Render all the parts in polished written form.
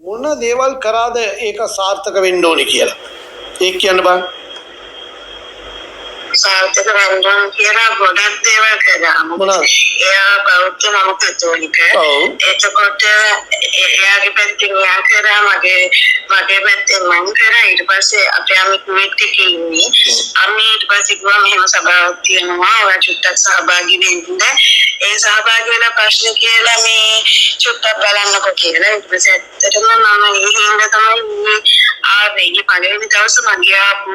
මොන දේවල් කරාද ඒක සාර්ථක වෙන්න ඕනේ කියලා? ඒක කියන්න බං. සාර්ථක වෙන්න ඕන කියලා ගොඩක් දේවල් කරා. මොනවාද? එයා බෞද්ධ මම කතෝලික. ඔව්. එතකොට එයාගේ පැත්තෙන් එයා කරා, මගේ පැත්තෙන් මං කරා. ඊට පස්සේ අපේ අම්මි කුවේට් එකේ ඉන්නේ. අම්මි ඊට පස්සේ කිව්වා මෙහෙම සභාවක් තියෙනවා, ඔයා චුට්ටක් සහභාගී වෙන්න. ඒ සහභාගී වෙලා ප්‍රශ්න කියලා මේ චුට්ටක් බලන්නකෝ කියලා. ඊට පස්සේ ඇත්තටම මම ඒ හින්දා තමයි ආවේ. ඊයේ පළවෙනි දවසේ මං ගියාපු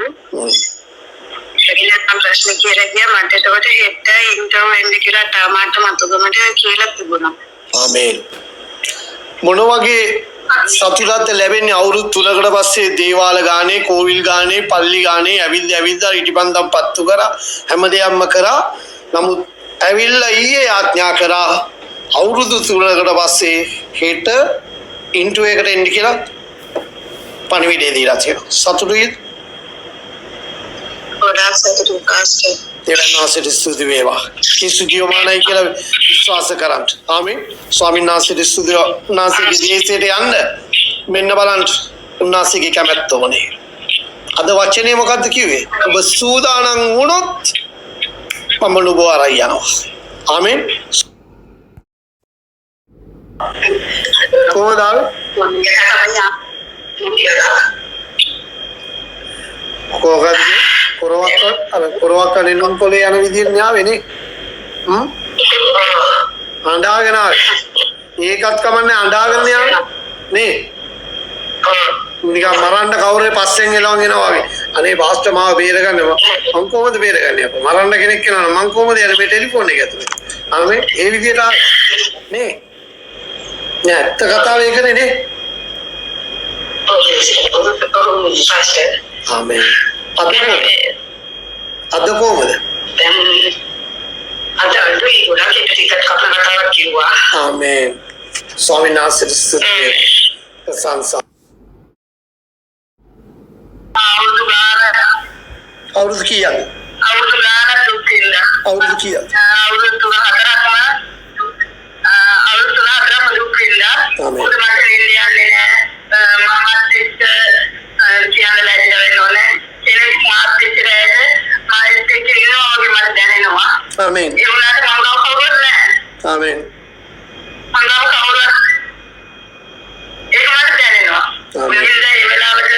එළියට ප්‍රශ්න කියලා ගියා. මට එතකොට හෙට ඉන්ටර්වයුව වෙන්න කියලා ටමාට මතුගමට කියලා තිබුණා. ආමේන්. මොන වගේ සතුටක්ද ලැබෙන්නේ අවුරුදු 3කට පස්සේ දේවාල ගානේ, කෝවිල් ගානේ, පල්ලි ගානේ ඇවිල්ලා ඇවිල්ලා ඉටිපන්දම් පත්තු කරා, හැම දෙයක්ම කරා. නමුත් ඇවිල්ලා ඊයේ යාඥා කරා අවුරුදු 3කට පස්සේ හෙට ඉන්ටර්වයුව එකට එන්න කියලා පණිවිඩය දීලා තියෙනවා. සතුටුයිද? ගොඩාක් සතුටුයි පාස්ටර්. දෙවියන් වහන්සේට ස්තුති වේවා. ක්‍රිස්තු ජීවමානයි කියලා විශ්වාස කරන්න. ආමේන්. ස්වාමීන් වහන්සේට ස්තුති වේවා. උන්වහන්සේගේ දේශයට යන්න. මෙන්න බලන්න උන්වහන්සේගේ කැමැත්ත ඕනේ. අද වචනේ මොකද්ද කිව්වේ? ඔබ සූදානම් වුණොත් මම නුඹව අරන් යනවා. ආමේන්. කොහොමද ආවේ? කොහොමද? කොරවක් අර කොරවක් නෙළුම් කොලේ යන විදිහට න්යාවේ නේ. හ්ම්? අඬාගෙන ආවේ. ඒකත් කමන්නේ අඬාගෙන යාවේ නේ. නිකන් මරන්න කවුරු හරි පස්සෙන් එලවන් එනවා වගේ. අනේ පාස්ටර් මාව බේරගන්න. මං කොහොමද බේරගන්නේ අප්පා? මරන්න කෙනෙක් එනවා නම් මං කොහොමද යන්නේ මේ ටෙලිෆෝන් එක ඇතුලේ? ආමේ ඒ විදිහට ආවේ නේ. නෑ ඇත්ත කතාව ඒකනේ නේ. ආමේ. අද කොහොමද? අද කොහොමද? දැන් අද අඩුයි ගොඩක් එක ටිකට් කපන කතාවක් කිව්වා. ආමේන්. ස්වාමීන් වහන්සේට ස්තුති වේවා. ප්‍රශංසා. අවුරුදු ගානක් අවුරුදු කීයද? අවුරුදු ගානක් දුක් විඳා. අවුරුදු කීයද? අවුරුදු 3-4ක්ම අවුරුදු 3-4ක්ම දුක් විඳා. ආමේන්. මොකද මට නිින්ද යන්නේ නෑ. මමත් එක්ක කියන්න ලැජ්ජ වෙන්න ඕනේ. කෙනෙක් මාත් එක්ක රැඳ මාත් එක්ක ඉන්නවා වගේ මට දැනෙනවා. ආමේන්. ඒ වුණාට මං ගාව කවුරුවත් නෑ. ආමේන්. මං ගාව කවුරුවත් ඒක මට දැනෙනවා. ආමේන්. මොකද ඒ වෙලාවට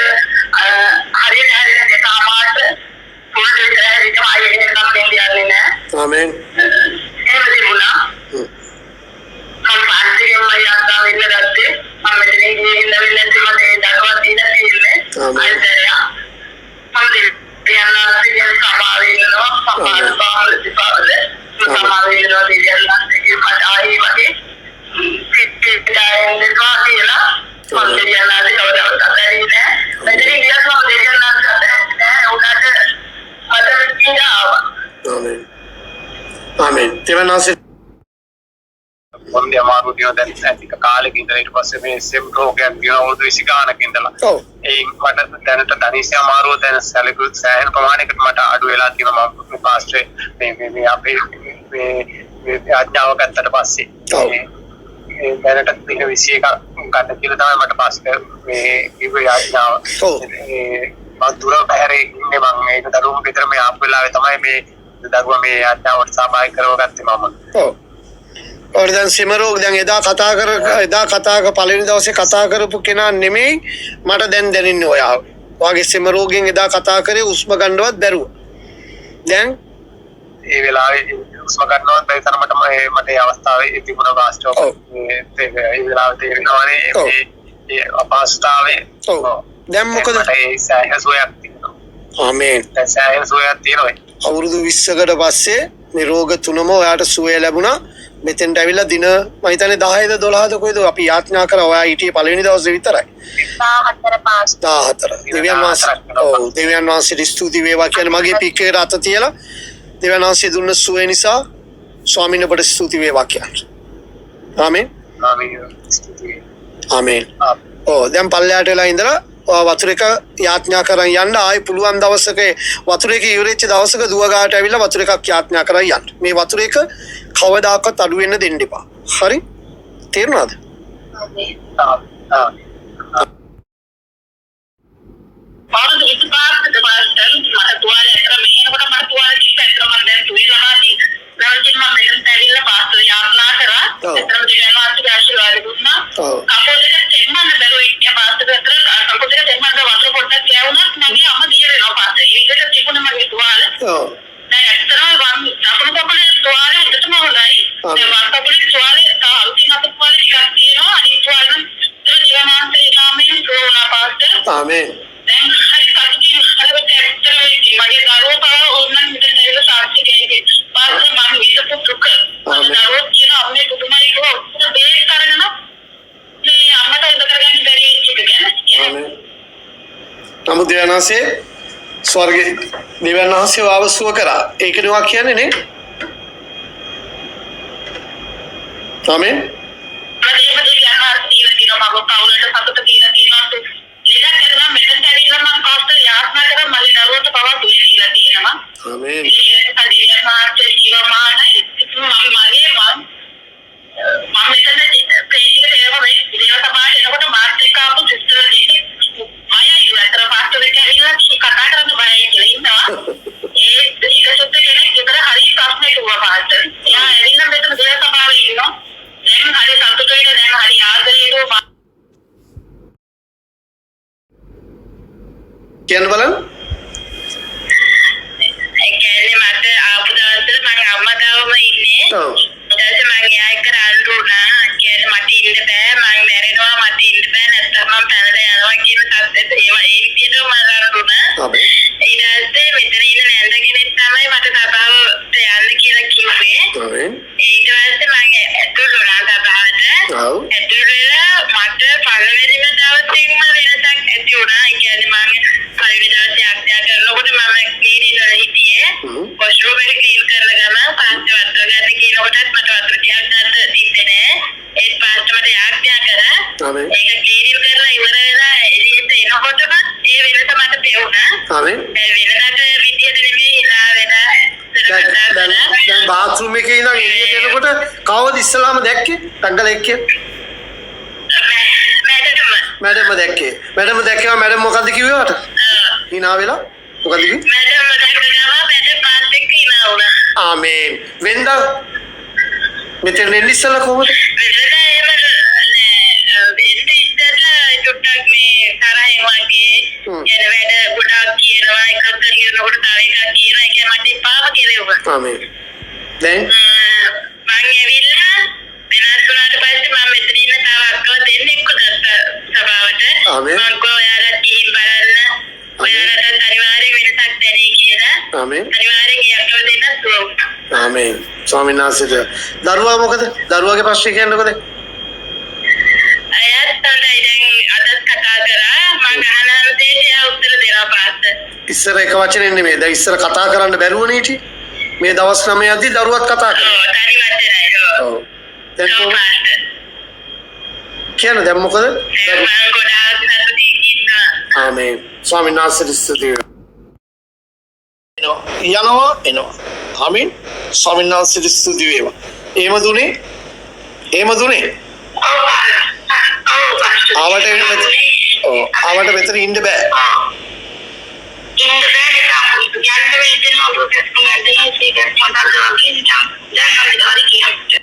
හරියට හරියට දෙකමාරට තුනට විතර හැරිටම ආයෙ එනකම් දෙන්න යන්නේ නෑ. ආමේන්. එහෙම තිබුණා. මම පාස්ටර්ගෙන්ම යාත්‍රාව ඉන්න ගත්තේ. මම මෙතනින් ගිහින් ඉන්න නැති මට ඒ දඩුවක් දීලා තියෙන්නේ. ආමේන්. අනිත් මම දෙවියන් වහන්සේගෙන් සමාව ඉල්ලනවා. සමාව පාවල සිපාවල සමාව ඉල්ලනවා දෙවියන් වහන්සේගෙන් මට ආයේ වගේ පිටින් දෙපා කියලා මම දෙවියන් වහන්සේ කවදාවත් අතහැරියේ නෑ. මෙතනින් ගියත් මම දෙවියන් වහන්සේ අතහැරියේ නෑ. උනාට මට පීඩා ආවා. ආමේන්. ආමේන්. දෙවියන් වහන්සේ කොන්දේ අමාරු තියෙනවා දැන් ටික කාලෙක ඉඳලා. ඊට පස්සේ මේ සෙම් රෝගයක් තියෙනවා අවුරුදු 20 ගානක ඉඳලා. ඔව්. ඒ මට දැනට ධනිස්ය අමාරුව දැන සැලකුත් සෑහෙන ප්‍රමාණයකට මට අඩු වෙලා තියෙනවා. මම මේ පාස්ටර් මේ මේ මේ අපේ මේ මේ ආඥාව ගත්තට පස්සේ. ඔව්. මේ දැනට දින 21ක් ගන්න කියලා තමයි මට පාස්ටර් මේ කිව්වේ ආඥාව. ඔව්. ඒ මං දුර බැහැරේ ඉන්නේ මං. ඒක දරුවෝ ගෙදර මේ ආපු වෙලාවේ තමයි මේ දරුවා මේ ආඥාවට සහභාගී කරවගත්තේ මම. ඔව්. ඔය දැන් සිම රෝග දැන් එදා කතා කර එදා කතා කර පළවෙනි දවසේ කතා කරපු කෙනා නෙමෙයි මට දැන් දැනෙන්නේ ඔයා. ඔයාගේ සිම රෝගෙන් එදා කතා කරේ හුස්ම ගන්නවත් බැරුව. දැන් ඒ වෙලාවේ හුස්ම ගන්නවත් බැරි තරමටම මට ඒ අවස්ථාවේ තිබුණ පාස්ටර්. ඔව්. මේ ඒ වෙලාවේ තේරෙනවානේ ඔව්. මේ ඒ අපහසුතාවය. ඔව්. දැන් මොකද? මට ඒ සෑහෙන සුවයක් තියෙනවා. ආමේන්. දැන් සෑහෙන සුවයක් තියෙනවා. අවුරුදු 20කට පස්සේ මේ රෝග තුනම ඔයාට සුවය ලැබුණා. මෙතෙන්ට ඇවිල්ලා දින මම හිතන්නේ 10ද 12ද කොයිද අපි යාඥා කරා. ඔයා හිටියේ පළවෙනි දවසේ විතරයි. 14 පාස්ටර්. 14. දෙවියන් වහන්සේ ඔව් දෙවියන් වහන්සේට ස්තුති වේවා කියන්නේ මගේ පික් එකට අත තියලා දෙවියන් වහන්සේ දුන්න සුවය නිසා ස්වාමීන් වහන්සේට ස්තුති වේවා කියන්නේ. ආමේන්. ආමේන්. ස්තුතියි. ආමේන්. ඔව් දැන් පල්ලෙහාට වෙලා ඉඳලා ඔයා වතුර එක යාඥා කරන් යන්න. ආයි පුළුවන් දවසක වතුර එක ඉවර වෙච්ච දවසක දුව ගාට ඇවිල්ලා වතුර එකක් යාඥා කරන් යන්න. මේ වතුර එක කවදාකවත් අඩු වෙන්න දෙන්න එපා. හරි? තේරුණාද? ආමේන්. දැන් හරි සතුටින් හදවත ඇත්තටම මගේ දරුවෝ පවා ඕනනම් මෙතනට ඇවිල්ලා සාක්ෂි කියයි. පාස්ටර් මං විඳපු දුක මගේ දරුවෝ කියන අම්මේ පුදුමයි කිව්වා. ඔක්කොම බේත් අරගෙන මේ අම්මට හොඳ කරගන්න බැරි වෙච්ච එක ගැන. ආමේන්. නමුත් දෙවියන් වහන්සේ ස්වර්ගයේ දෙවියන් වහන්සේ වාව සුව කරා. ඒක නෙවෙයි කියන්නේ නේ. ආමේන්. මම එහෙම දෙවියන් වහන්සේ දීලා තියෙනවා. මගේ පවුලට සතුට දීලා තියෙනවා. ලෙඩක් කරනවා මෙතනට ඇවිල්ලා මං පාස්ටර් යාඥා කරා මගේ දරුවන්ට පවා සුවය දීලා තියෙනවා. ආමේන්. ඒ දෙවියන් වහන්සේ ජීවමානයි. මම මගේ මං මම මෙතන ප්‍රේස් එකට එනවා මේ දේව සභාවට එනකොට මාත් එක්ක ආපු සිස්ටර් දෙන්නෙක් බයයි. අතර පාස්ටර් එක්ක ඇවිල්ලා කතා කරන්න බයයි කියලා ඉන්නවා. ඒ එක සුත්ත කෙනෙක් ගෙදර හරි ප්‍රශ්න කිව්වා පාස්ටර්. එයා ඇවිල්ලා මෙතන දේව සභාවේ ඉන්නවා. දැන් හරි සතුටු වෙලා දැන් හරි ආදරේට කියන්න බලන්න. ඒ කියන්නේ මට ආපු දවස්වල මං අම්මා ගාවම ඉන්නේ. ඔව්. ඊට පස්සේ මං එයා එක්ක රණ්ඩු වුණා. කියන්නේ මට ඉන්න බෑ, මං මැරෙනවා, මට ඉන්න බෑ, නැත්තම් මං පැනලා යනවා කියන තත්ත්වෙට ඒවා ඒ විදිහටම මං රණ්ඩු වුණා. ආමේන්. ඊට පස්සේ මෙතන ඉන්න නැන්ද කෙනෙක් තමයි මට සභාවට යන්න කියලා කිව්වේ. ආමේන්. ඊට පස්සේ මං ඇතුළු වුණා සභාවට. ඔව්. ඇතුළු වෙලා මට පළවෙනිම දවසේම වෙනසක් ඇති වුණා. ඒ කියන්නේ මං පළවෙනි දවසේ ආඥා කරනකොට මම ක්ලීනින් වල හිටියේ. වොෂ්රූම් එක ක්ලීන් කරන ගමන් පාස්ටර් වතුර ගන්න කියනකොටත් මට වතුර ටිකක් ගන්න තිබ්බේ නෑ. ඒත් පාස්ටර් මට යාඥා කරා. ආමේන්. ඒක ක්ලීනින් කරලා ඉවර වෙලා එළියට එනකොටම ඒ වෙනස මට පෙවුණා. ආමේන්. ඒ වෙනදට විදියට නෙමෙයි hina වෙලා දැන් කතා දැන් කරා. දැන් බාත්රූම් එකේ ඉඳන් එළියට එනකොට කවවද ඉස්සලාම දැක්කේ? ටංගල එක්කේ. මැඩම් මැඩම්ම දැක්කේ. මැඩම්ම දැක්කම මැඩම් මොකද්ද කිව්වේ ඔයාට? hina වෙලා මොකද්ද කිව්වේ? මැඩම් දැක්ක ගමන් මැඩම් මාත් එක්ක hina වුණා. ආමේන්. වෙන්දා මෙතන එන්න ඉස්සලා කොහොමද? වෙනදා එහෙම නෑ. එන්න ඉස්සෙල්ලා චුට්ටක් මේ තරහින් වගේ කියන වැඩ ගොඩාක් කියනවා. එකක් කියනකොට තව එකක් කියනවා. ඒ කියන්නේ මට එපාම කෙරෙව්වා. ආමේන්. දැන් මං ඇවිල්ලා වෙනස් වුණාට පස්සේ මම මෙතන ඉන්න තව අක්කලා දෙන්නෙක්ව ගත්තා සභාවට. ආමේන්. මං කිව්වා ඔයාලත් ගිහින් බලන්න. ඔයාලටත් අනිවාර්යෙන් වෙනසක් දැනේ කියලා. ආමේන්. අනිවාර්යෙන් ඒ අක්කලා දෙන්නත් සුව වුණා. ආමේන්. ස්වාමීන් වහන්සේට දරුවා මොකද? දරුවාගේ ප්‍රශ්නේ කියන්නකෝ දැන්. අයත් හොඳයි. දැන් අදත් කතා කරා. මං අහන හැම දෙයකට එයා උත්තර දෙනවා පාස්ටර්. ඉස්සර එක වචනෙන් නෙමෙයි. දැන් ඉස්සර කතා කරන්න බැරුවනේ හිටියේ. මේ දවස් 9 යද්දි දරුවත් කතා කරනවා. ඔව් තනි වචනයි. ඔව්. ඔව්. දැන් ඔව් කොහොමද? පාස්ටර්. කියන්න දැන් මොකද? දැන් මං ගොඩාක් සතුටින් ඉන්නවා. ආමේන්. ස්වාමීන් වහන්සේට ස්තුති වේවා. එනවා යනවා එනවා. ආමේන්. ස්වාමීන් වහන්සේට ස්තුති වේවා. එහෙම දුනේ? එහෙම දුනේ? ඔව් පාස්ටර්. ඔව් පාස්ටර්. ආවට ඔව් ආවට මෙතන ඉන්න බෑ. ඉන්න බෑ නිකන් යන්න වෙන්නේ ඔබ දෙන්න ඒක මතක වගේ නිකන් දැන් මම හරි කියන්න.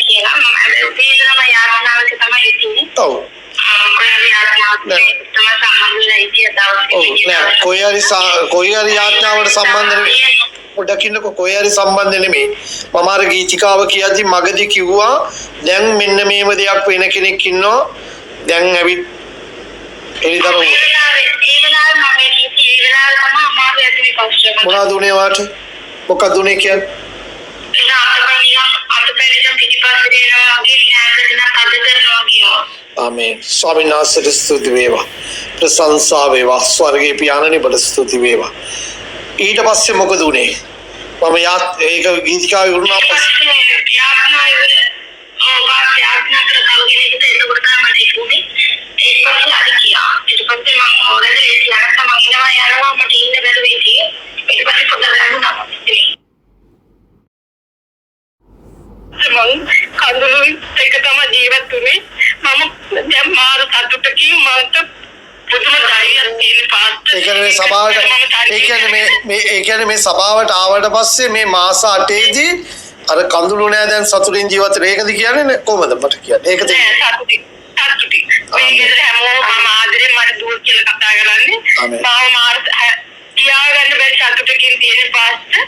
කියලා මම උදේ ඉඳලම යාඥාවක තමයි හිටියේ. ඔව්. කොයි හරි යාඥාවක් තමයි සම්බන්ධ වෙලා හිටිය දවස්. ඔව් නෑ කොයි හරි කොයි හරි යාඥාවට සම්බන්ධ නෙමෙයි. පොඩ්ඩක් ඉන්නකෝ කොයි හරි සම්බන්ධ නෙමෙයි. මම අර ගීතිකාව කියද්දි මගදී කිව්වා දැන් මෙන්න මේම දෙයක් වෙන කෙනෙක් ඉන්නවා. දැන් ඇවිත් එළිදරව්. ඒ වෙලාවේ මම හිටියේ ඒ වෙලාවේ තමයි අමාරු ඇති ප්‍රශ්න. මොනවද උනේ ඔයාට? මොකක්ද උනේ කියන්නේ? ඒක අතපය පිටිපස්සේ දෙනවා වගේ නෑදෙනා තද කරනවා කියනවා. ආමේන්. ස්වාමීන් වහන්සේට ස්තුති වේවා. ප්‍රශංසා වේවා. ස්වර්ගයේ පියාණනි ඔබට ස්තුති වේවා. ඊට පස්සේ මොකද උනේ? මම ඒක ගීතිකාව ඉවරුණා පස්සේ යාඥා ඉවර ඔව් බාස් යාඥා කර තව කෙනෙකුට එතකොට තමයි මට ඉක්ුනේ. ඊට පස්සේ හරි ගියා. ඊට පස්සේ මම ඕරෙද ඒ යනකම් මං ඉන්නවා යනවා මට ඉන්න බැරුව හිටියේ. ඊට පස්සේ පොඩ්ඩක් ලැබුණා. මං කඳුළු එක තමයි ජීවත් වුනේ. මම දැන් මාර සතුටකින් මට පුදුම ධෛර්යයක් තියෙන පාස්ටර්. ඒ කියන්නේ මේ සභාවට ඒ කියන්නේ මේ මේ ඒ කියන්නේ මේ සභාවට ආවට පස්සේ මේ මාස 8 දී අර කඳුළු නෑ දැන් සතුටින් ජීවත් වෙන ඒකද කියන්නේ නේ කොහමද මට කියන්නේ ඒක නෑ සතුටින් සතුටින් මේ ගෙදර හැමෝම මම ආදරෙන් මට දුව කියලා කතා කරන්නේ. ආමේන්. මාව මාර තියාගන්න බැරි සතුටකින් තියෙන පාස්ටර්.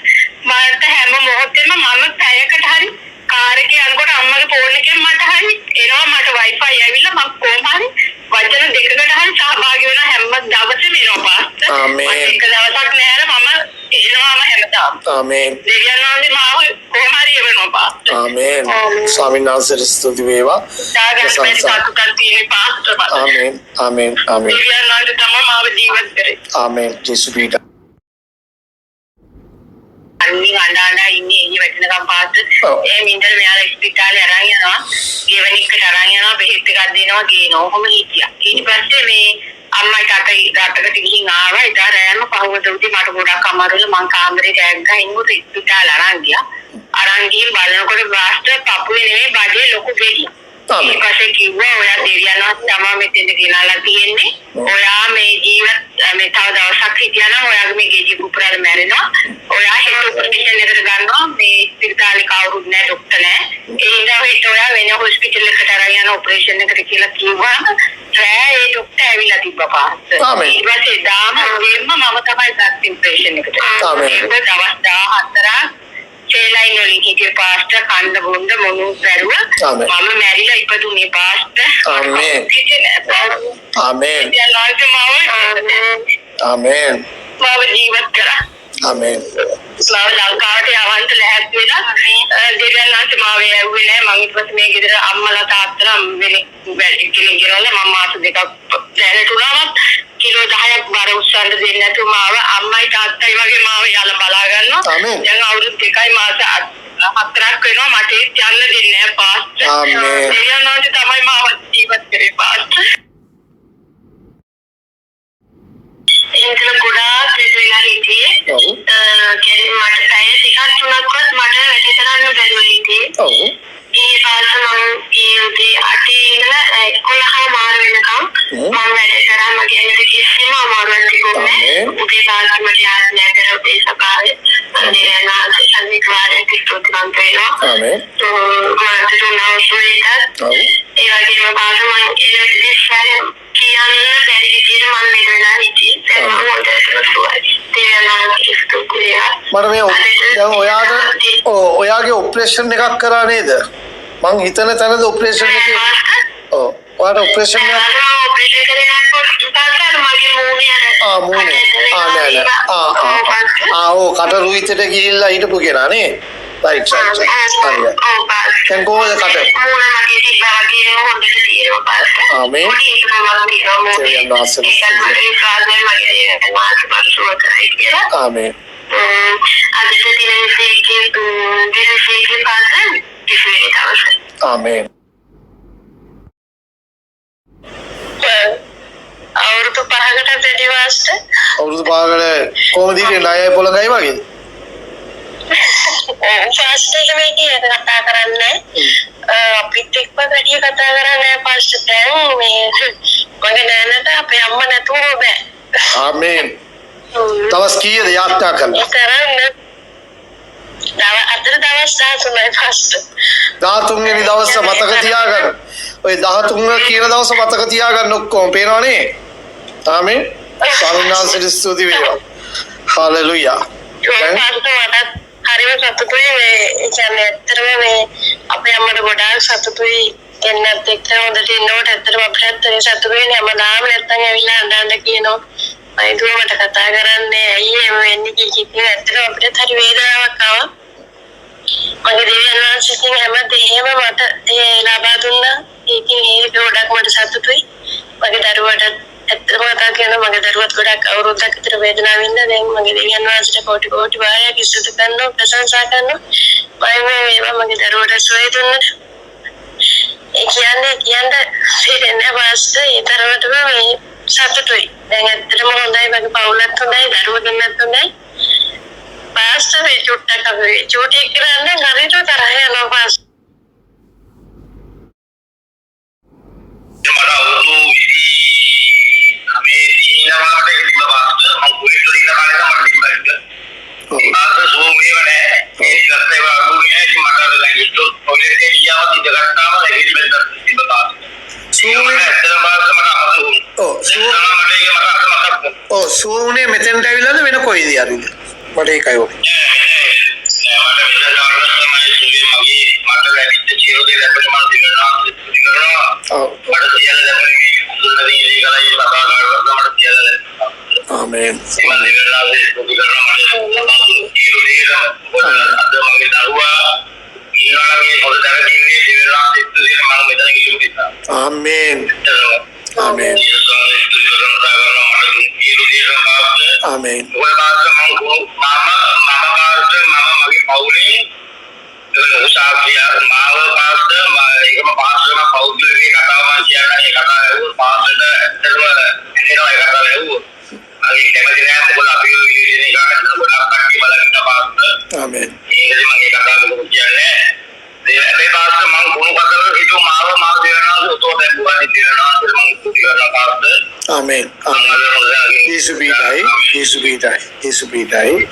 මට හැම මොහොතෙම මම පැයකට හරි කාර් එකේ යනකොට අම්මගේ ෆෝන් එකෙන් මට හරි එනවා, මට Wi-Fi ඇවිල්ලා මම කොහොම හරි වචන දෙකකට හරි සහභාගී වෙන හැම දවසෙම එනවා පාස්ටර්. ආමේන්. එක දවසක් නෑ මම එනවාම හැමදාම. ආමේන්. දෙවියන් වහන්සේ මාව කොහොම හරි එවනවා පාස්ටර්. ආමේන්. ස්වාමීන් වහන්සේට ස්තුති වේවා. ප්‍රශංසා. තියෙන පාස්ටර් මට. ආමේන්. ආමේන්. ආමේන්. දෙවියන් වහන්සේ තමයි මාව ජීවත් කරේ. ආමේන්. ජේසු පීඩ. අන්නේ අඬ අඬ ඉන්නේ එළිය වැටෙනකම් පාස්ටර්. එහෙම ඉඳලා මෙයාලා ඉස්පිරිතාලේ අරන් යනවා. ගෙවනික්කට අරන් යනවා, බෙහෙත් එකක් දෙනවා, ගේනවා. ඔහොම හිටියා. ඊට පස්සේ මේ අම්මයි තාත්තයි රටකට ගිහින් ආවා. එදා රෑම පහවද උදේ මට ගොඩක් අමාරුල මං කාමරේ ටැග් ගහින් ඉන්නකොට ඉස්පිරිතාල අරන් ගියා. අරන් ගිහින් බලනකොට පාස්ටර් පපුවේ නෙමෙයි බඩේ ලොකු ගෙඩියක්. ඊට පස්සේ කිව්වා ඔයා දෙවියන් වහන්සේ තමා මෙතෙන්ට ගෙනල්ලා තියෙන්නේ. ඔයා මේ ජීවත් මේ තව දවසක් හිටියා නම් ඔයාගේ මේ ගෙඩිය පුපුරලා මැරෙනවා. ඔයා හෙට ඔපරේෂන් එකට ගන්නවා. මේ ඉස්පිරිතාලේ කවුරුත් නෑ, ඩොක්ටර් නෑ. ඒ හින්දා හෙට ඔයා වෙන හොස්පිටල් එකට අරන් යන ඔපරේෂන් එකට කියලා කිව්වම රෑ ඒ ඩොක්ටර් ඇවිල්ලා තිබ්බා පාස්ටර්. ඊට පස්සේ දාම උදේම මම තමයි ගත්තේ ඔපරේෂන් එකට. ආමේන්. ඒක දවස් 14ක් සේලයින් වලින් හිටිය පාස්ටර්, කන්න බොන්න මොනු බැරුව මම මැරිලා ඉපදුනේ පාස්ටර්. ආමේන්. ආමේන්. ආමේන්. මාව ජීවත් කරා. ආමේන්. මාව ලංකාවට යවන්න ලැහැත් වෙලා දෙවියන් වහන්සේ මාව යැව්වේ නෑ. මං ඊට පස්සේ මේ ගෙදර අම්මලා තාත්තලා වෙන කෙනෙක් ගෙනල්ලා මම මාස දෙකක් දැනට උනාවත් කිලෝ 10ක් බර උස්සන්න දෙන්නේ නැතුව මාව අම්මයි තාත්තයි වගේ මාව යාලා බලා ගන්නවා. දැන් අවුරුදු 2යි මාස 4ක් වෙනවා මට ඒත් යන්න දෙන්නේ නෑ පාස්ටර්. ආමේන්. දෙවියන් වහන්සේ තමයි මාව ජීවත් කරේ පාස්ටර්. එහෙම ගොඩාක් ලෙඩ වෙලා හිටියේ. ඔව්. කියන්නේ මට පැය දෙකක් තුනක්වත් මට වැඩ කරන්න බැරුව හිටියේ. ඔව්. ඒ පාස්ටර් මං ඒ උදේ 8 ඉඳලා 11:00 වෙනකම් මං වැඩ කරා. මගේ ඇඟට කිසිම අමාරුවක් තිබුණේ නෑ. උදේ පාස්ටර් මට යාඥා කරා උදේ සභාවේ. මම දෙවියන් වහන්සේ සන්නික වාරයක් ස්තුතිවන්ත වෙනවා. ආමේන්. මට දුන්නා සුවයටත්. ඔව්. ඒ වගේම පාස්ටර් මං එන ඉස්සරහ කියන්න බැරි විදියට මං ලෙඩ වෙලා හිටියේ. දැන් මම හොඳටම සුවයි. දෙවියන් වහන්සේ ස්තුති වේවා. මට මේ දැන් ඔයාට ඔයාගේ ඔපරේෂන් එකක් කරා නේද? මං හිතන තැනද ඔපරේෂන් එකේ? ඔව්. ඔයාට ඔපරේෂන් එකක් ඔපරේෂන් කරේ නෑ පාස්ටර්. මගේ මූණේ අර ආ මූණේ. ආ නෑ නෑ. ආ ආ ආ ඔව් කට රුයිතට ගිහිල්ලා හිටපු කෙනා නේ. Right right right. හරි. දැන් කොහොමද කට? මූණ මගේ තිබ්බා වගේම හොඳට තියෙනවා පාස්ටර්. ආමේන්. දෙවියන් වහන්සේ ආමේන්. අදට දින 21 දින 21 පාස්ටර් 21 දවස. ආමේන්. අවුරුදු 5කට වැඩි පාස්ටර්. අවුරුදු 5කට කොහොමද ඉන්නේ ණයයි පොළඟයි වගේද? පාස්ටර් එක මේ කියන කතා කරන්නේ අපිත් එක්ක වැඩි කතා කරන්නේ නෑ පාස්ටර්. දැන් මේ මගේ නෑනට අපේ අම්මා නැතුව බෑ. ආමේන්. දවස් කීයද යාත්‍රා කළා? කරන්න අතර දවස් 13යි පාස්ටර්. 13 වෙනි දවස මතක තියාගන්න. ඔය 13 කියන දවස මතක තියාගන්න ඔක්කොම පේනවනේ. ආමේන්. ස්වාමීන් වහන්සේට ස්තුති වේවා. හලෙලූයා. දැන් මටත් හරිම සතුටුයි මේ ඒ කියන්නේ ඇත්තටම මේ අපේ අම්මට ගොඩාක් සතුටුයි එන්නත් එක්ක හොඳට ඉන්නකොට ඇත්තටම අපිටත් ඒ සතුටුයි හැමදාම නැත්තම් ඇවිල්ලා අඬ අඬ කියනවා මම දුව මට කතා කරන්නේ ඇයි එහෙම වෙන්නේ කී කී ඇත්තටම අපිටත් හරි වේදනාවක් ආවා. මගේ දෙවියන් වහන්සේ ඉතින් හැම දෙයක්ම මට ඒ ලබා දුන්නා. ඉතින් ඒක ගොඩක් මට සතුටුයි. මගේ දරුවට ඇත්තටම කතා කියනවා මගේ දරුවත් ගොඩක් අවුරුද්දක් විතර වේදනාව වින්දා. දැන් මගේ දෙවියන් වහන්සේට කෝටි කෝටි වාරයක් ස්තුති කරනවා, ප්‍රශංසා කරනවා. මම මේවා මගේ දරුවට සුවය දුන්නා. ඒ කියන්නේ කියන්න තේරෙන්නේ නැහැ ඒ තරමටම මේ සතුටුයි. දැන් ඇත්තටම හොඳයි, මගේ පවුලත් හොඳයි, දරුවෝ දෙන්නත් හොඳයි. පාස්ටර් මේ චුට්ටක් අපි චූටි කරන්න හරියට තරහ යනවා පාස්ටර්. මට අවුරුදු 29 29කට ඒක තිබ්බ පාස්ටර්. මම කුවේට් වල ඉන්න කාලේ නම් මට තිබ්බා ඒක. පාස්ටර් සෝම් ඒව නෑ. ඒකත් ඒව අඩු නෑ. ඉතින් මට අර දැන් ගිහින් ටොයිලට් එකේ ගියාම ඉඳගත්තාම දැන් බෙල්ලක් තිබ්බ පාස්ටර්. සුව මට ඇත්තටම පාස්ටර් මට අමතක වුණා. ඔව් දැන් තමයි මට ඒක මට අද මතක් වුණා. ඔව් සුව උනේ මෙතෙන්ට ඇවිල්ලාද වෙන කොයිද හරිද? මට ඒකයි ඕනේ. නෑ, මට මෙතන ආවට තමයි සුවේ මගේ මට ලැබිච්ච සියලු දේ ලැබුණේ. මම දෙවියන් වහන්සේ ස්තුති කරනවා. මට සියල්ල ලැබුණේ මේ හඳුන්වන දේ කලයි සභා කාර්යවල මට සියල්ල ලැබුණා. ආමේන්. මම දෙවියන් වහන්සේ ස්තුති කරනවා මට සියලු දේම. මොකද අද මගේ දරුවා ඉන්නවා නම් ඒ හොඳ තැනක ඉන්නේ දෙවියන් වහන්සේ ස්තුති කරන මම මෙතන හිටපු නිසා. ආමේන්. ආමේන්. සියලු ස්තුති කරනවා මට සියලු දේම පාස්ටර්. ආමේන්. මොකද පාස්ටර්, මම මම මම පාස්ටර්, මම මගේ පවුලේ ලොකු සාක්ෂිය මාව පාස්ටර්, ඒකම පාස්ටර්, මම පෞද්ගලික ඒ කතාව මම කියන්න, ඒ කතාව ඇහුවොත් පාස්ටර්ට ඇත්තටම ඇඬෙනවා. ඒ කතාව ඇහුවොත් මගේ කැමති නෑ, මොකද අපි ඔය විදිහේ එක ඇත්තටම ගොඩාක් කට්ටිය බලන් ඉන්න පාස්ටර්. ආමේන්. ඒකදී මම ඒ කතාව මොකද කියන්නේ ඒ හැබැයි පාස්ටර්, මං කුණු කතරක හිටු මාව මාව දෙවනවා උතෝ දැම්බුවා දෙවනවා මං ස්තුති කරනවා පාස්ටර්. ආමේන්. ආමේන්. යේසු පිහිටයි. යේසු පිහිටයි. යේසු පිහිටයි.